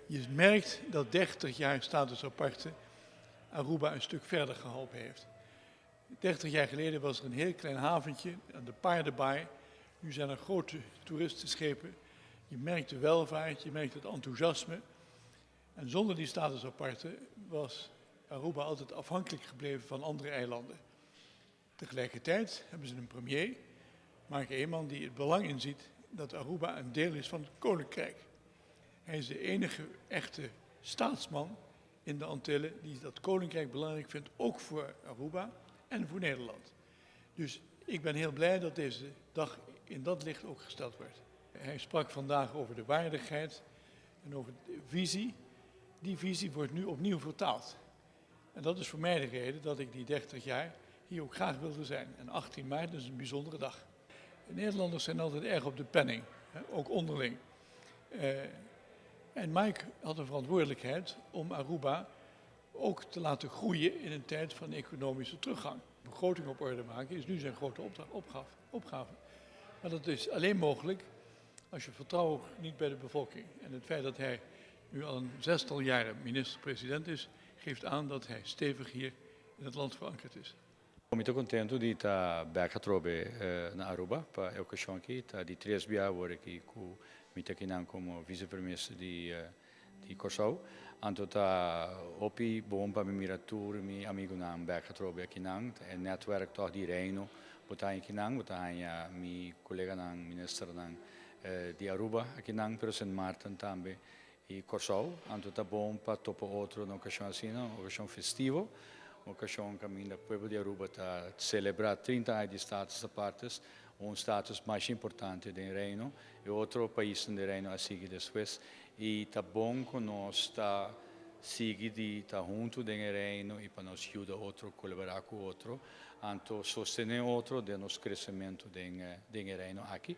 Je merkt dat 30 jaar status aparte Aruba een stuk verder geholpen heeft. 30 jaar geleden was er een heel klein haventje aan de Paardenbaai. Nu zijn er grote toeristenschepen. Je merkt de welvaart, je merkt het enthousiasme. En zonder die status aparte was Aruba altijd afhankelijk gebleven van andere eilanden. Tegelijkertijd hebben ze een premier, Mike Eman, die het belang inziet dat Aruba een deel is van het koninkrijk. Hij is de enige echte staatsman in de Antillen die dat koninkrijk belangrijk vindt, ook voor Aruba en voor Nederland. Dus ik ben heel blij dat deze dag in dat licht ook gesteld wordt. Hij sprak vandaag over de waardigheid en over de visie. Die visie wordt nu opnieuw vertaald. En dat is voor mij de reden dat ik die 30 jaar hier ook graag wilde zijn. En 18 maart is een bijzondere dag. De Nederlanders zijn altijd erg op de penning, ook onderling. En Mike had de verantwoordelijkheid om Aruba ook te laten groeien in een tijd van economische teruggang. Begroting op orde maken is nu zijn grote opgave. Maar dat is alleen mogelijk als je vertrouwen geniet bij de bevolking. En het feit dat hij nu al een zestal jaren minister-president is, geeft aan dat hij stevig hier in het land verankerd is. Mi ta kontentu di ta bèk atrobe na Aruba pa e okashon aki, ta di tres biaha awor aki ku mi ta akinan komo vice-premier di Kòrsou. Anto ta hopi bon pa mi mira tur mi amigunan bèk atrobe akinan. E netwerk tòg di Reino bo ta haña akinan, bo ta haña mi koleganan ministernan di Aruba akinan, pero Sint Maarten tambe i Kòrsou. Anto ta bon pa topa otro na okashon asina, un okashon festivo, un okashon kaminda pueblo di Aruba ta selebrá 30 aña di status aparte, un status mas importante den Reino. E otro paisnan den Reino a sigui despues i ta bon ku nos ta sigui di ta huntu den e Reino i pa nos yuda otro, kolaborá ku otro, anto sostené otro den nos kresementu den e Reino aki.